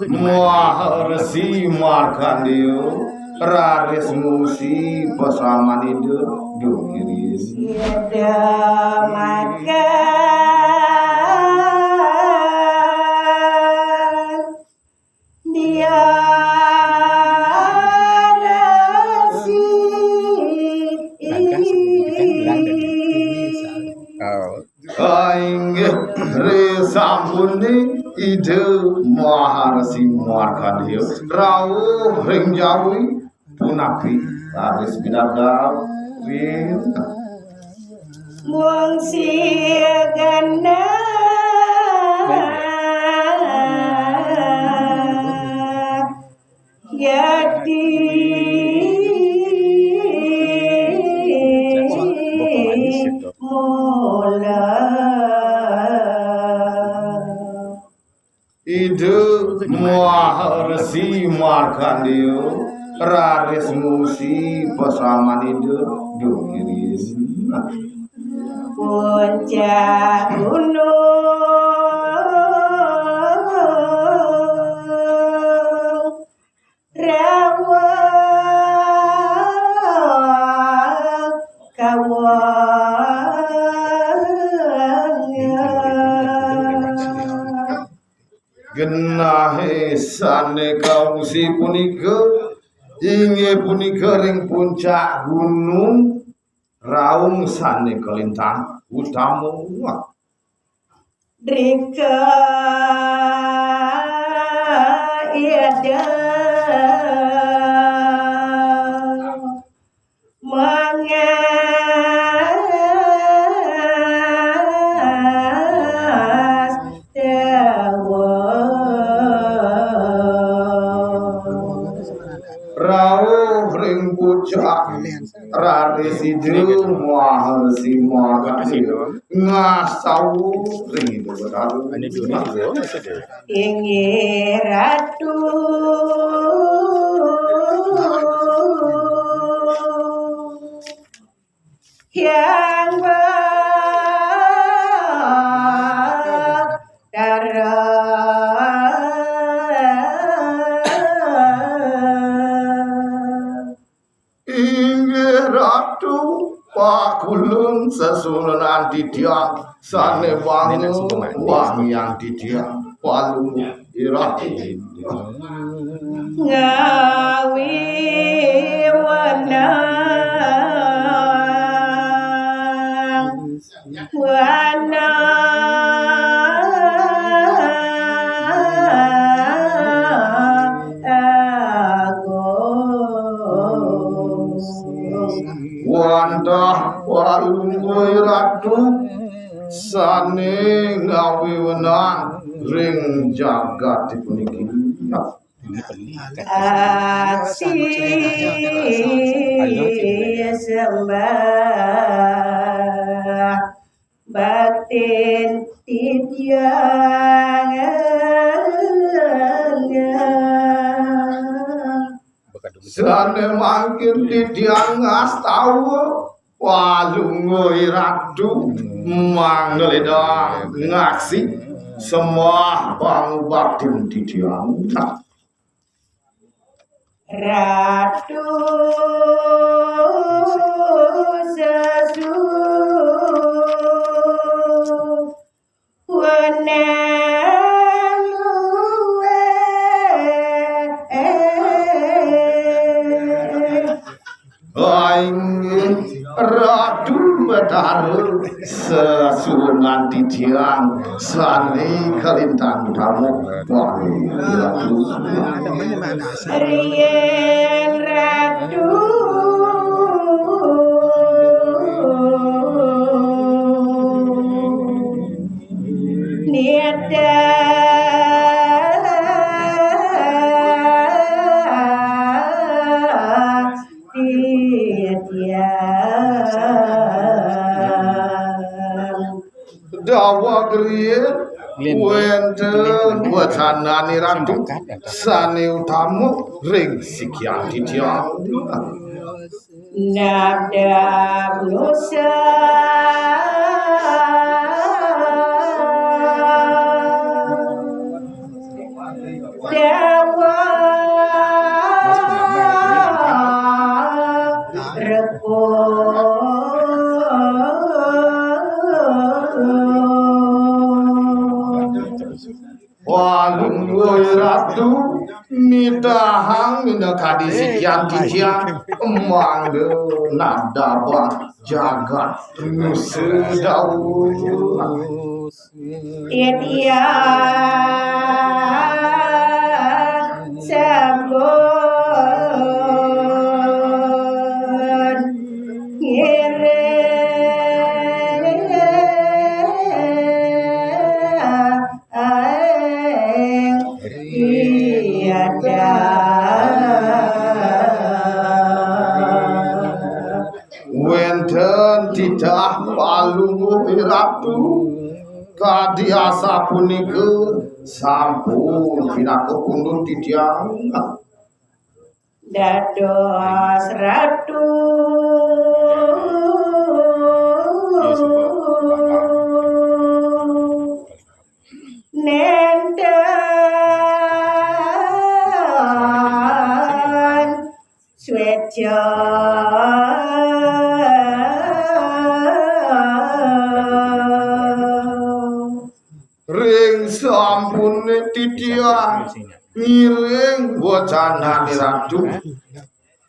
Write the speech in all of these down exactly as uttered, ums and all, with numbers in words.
Maharsi Markandeya raris ngungsi pasaman Ida dugiris. Ida makan dia resi. Langkah seperti kan bilang dari desa. Oh. Inggih, risampune Ida Maharsi Markandeya rauh ring jawi punapi raris bidadar ring mung sigenah. Yati mula. Ida Maharsi Markandeya raris ngungsi pasaman Ida dugiris. Puncak gunung Rawa kawang. Genahe sane kaungsi punika inggih punika ring puncak gunung Raung sane kalintang utama. Rika Ida mangas dawa. Rauh ring pucak raris Ida Maharsi Margasena ngastawa ring Ida Betara. Inggih Ratu. Hyang Batara. Inggih Ratu, pakulun sesuunan titiang sane wangun wangiang titiang palungguh irah. Ngawi wenang. Wana agung. Wantah palungguh Ratu sane ngawi wenang ring jagat puniki. Aksi sembah baktin titiang. Sane mangkin titiang ngastawa palungguh Ratu mangledah ngaksi sembah pangubaktin titiang. Ratu sesu wenang luweh. Inggih Ratu Betara sesuunan titiang sane kalintang utama. Wah, Ratu. Riyen Ratu niat daweg riyen wenten wacanane Ratu sane utama ring sikian titiang. Nadab nusa. Walungguh Ratu nitahang minakadi sikian titiang mangda nadabang jagat nusa Dawa. Titiang sampun ngiring tiada. Wénten titah Palungguh Ratu, kadi asapunika sampun pinaka pundut titiang. Dados Ratu nénten swéca. Ring sampuné titiang ngiring wacanané Ratu,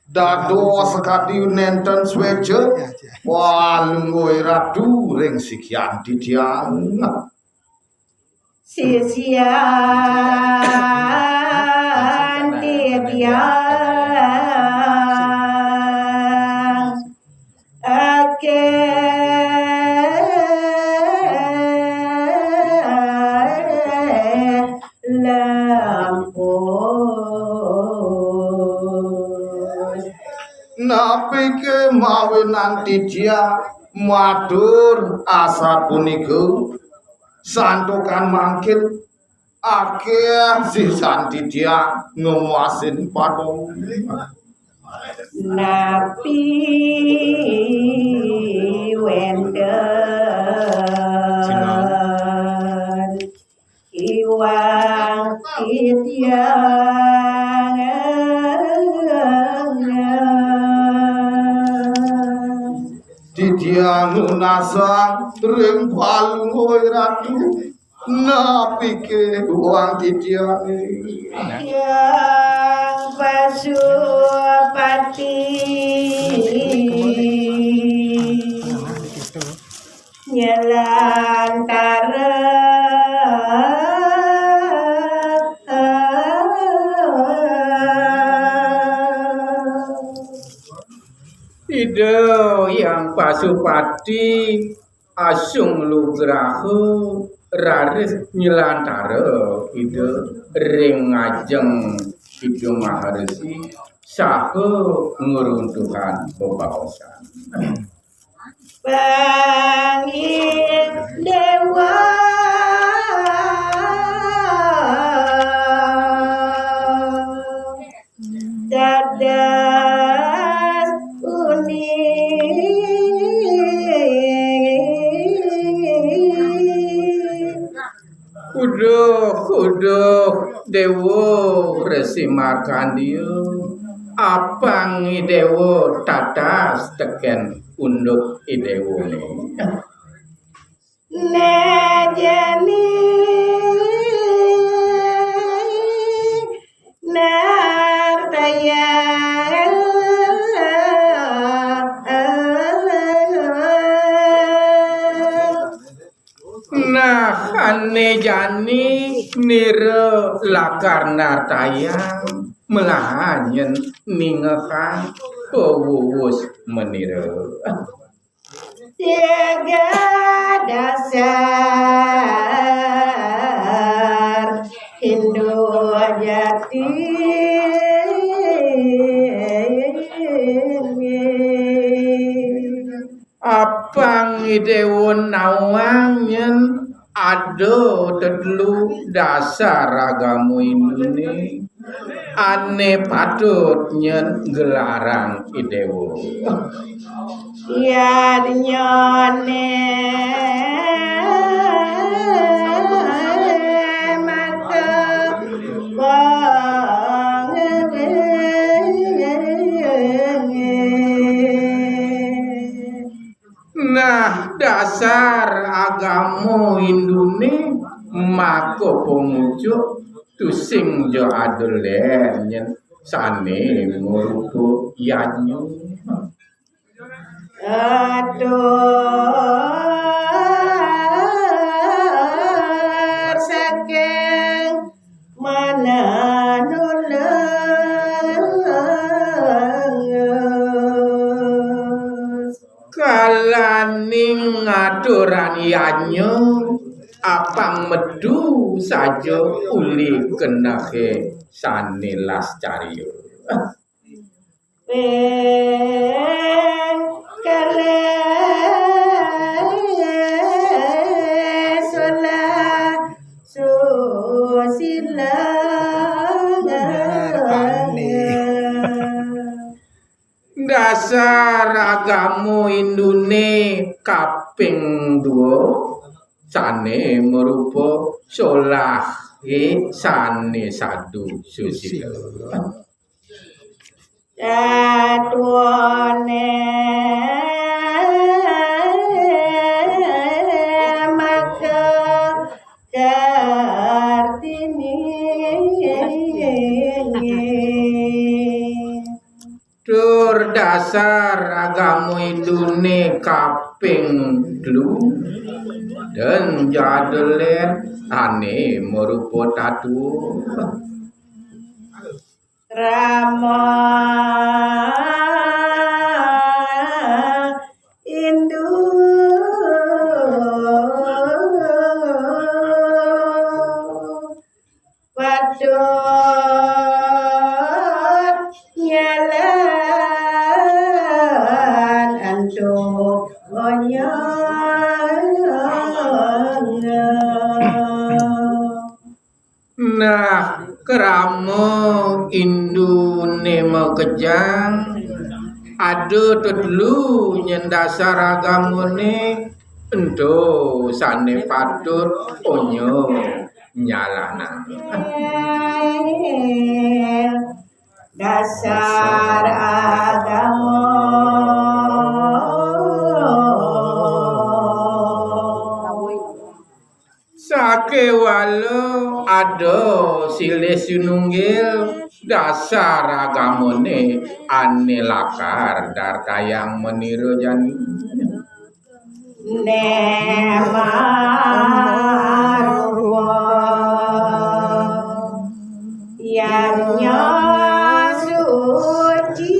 dados sakadi nénten swéca Palungguh Ratu ring sikian titiang. Sikian titiang akéh lampus. Napiké mawinan titiang matur asapunika? Santukan mangkin akéh sisan titiang ngemasin padong. Napi wénten iwang titiang? Titiang nunasang ring Palungguh Ratu. Napiké iwang titiangé? Hyang Pasupati nyelantara. Ida Hyang Pasupati asung lugraha raris nyelantara Ida ring ngajeng Ida Maharesi saha ngruntuhang bebaosan. Panggih Déwa. Dadas uni. Uduh, uduh, Déwa Resi Markandia. Apang I Déwa tatas tekén unduk I Déwané. Nah jani nartayang. Nah, ané jani nira lakar nartayang, melahan nyén ningehang pawuwus manira. Tiga dasar Hindu jati. Apang I Déwa nawang nyén ada tetelu dasar agama Hinduné ané patut nyén gelarang I Déwa. Yadnyané maka Nah, dasar agama Hinduné maka pangucap tusing ja ada lén yén sané marupa yadnya. Atur saking mananuleng. Kalaning aturan yadnya apang metu saja uli kenehé sané lascarya. Ping kalih solah susilang. Dasar agama Hinduné kaping dua sané marupa solahé sané sadu susila. Tatuané maka kartini. Tur dasar agama Hinduné kaping telu, dan ja ada lén ané marupa tatua. Krama Hindu patut nyalan antuk onyang. Nah, krama Hinduné makejang, ada tetelu nyén dasar agamané ento sané patut onya nyalanang. Dasar agama. Sakéwala ada silih sinunggil dasar agamané ané lakar dartayang manira jani. Né marupa yadnya suci.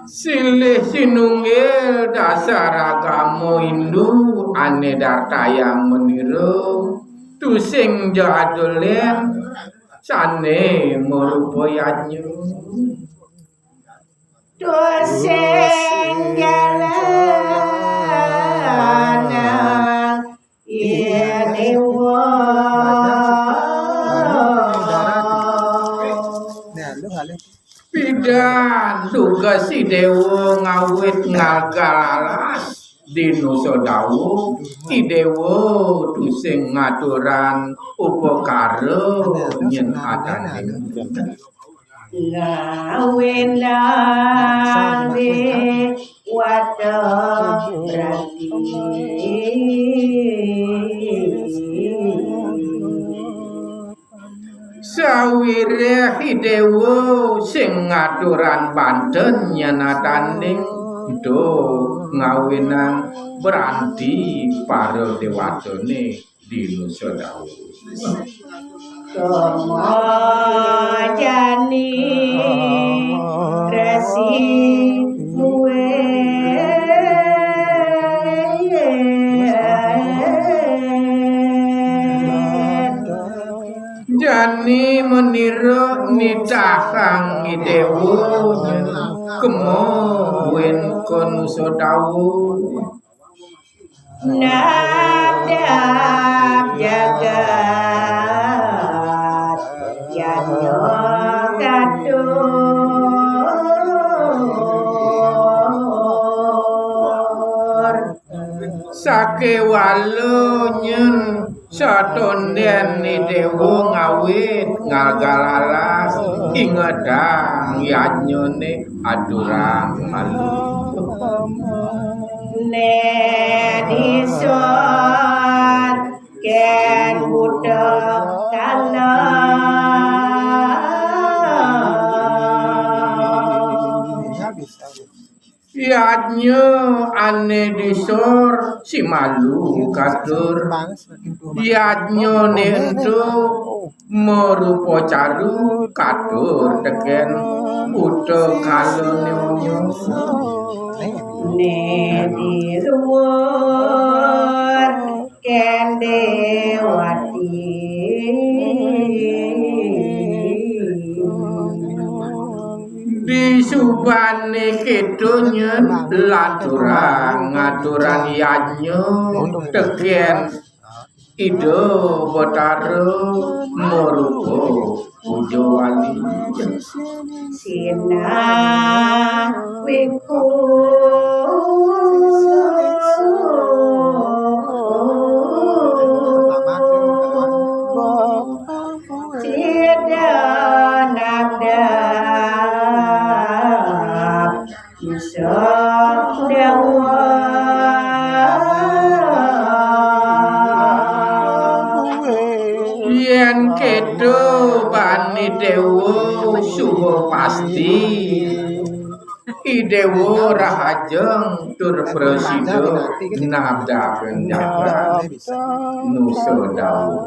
Silih sinunggil dasar agama Hindu ané dartayang manira, tusing ja ada lén sané marupa yadnya. Tusing jalanang Idéwa. Pidan tugas Idéwa ngawit ngalgal alas. Dina Sadawa, Idéwa tusing ngaturang upakara nyén adaning. Ngawinang déwata branti. Sawiréh Idéwa sing ngaturang banten nyén adaning, ento ngawinang branti para déwatané. Dina Sadawa. Rama jani resi mué. Jani manira nitahang Idéwa kema buin Dina Sadawa. Nadab jagat jaya katur. Sakéwala nyén Satondén I Déwa ngawit ngalgalalas, ingetang yadnyané aturang malu. Né disor kén buta kala. Yadnya ané disor si malu katur. Yadnyané ento marupa caru katur tekén buta kalané. Né di luar kén Déwati. Disubané kéto nyén lanturang ngaturang yadnya tekén Ida Batara marupa puja wali. Sinah wiku. Sida nabdab Isa Déwa. Yén kéto bani Déwa suba pasti. I Déwa rahajeng tur prasida nabdab jagat nusa dawuh.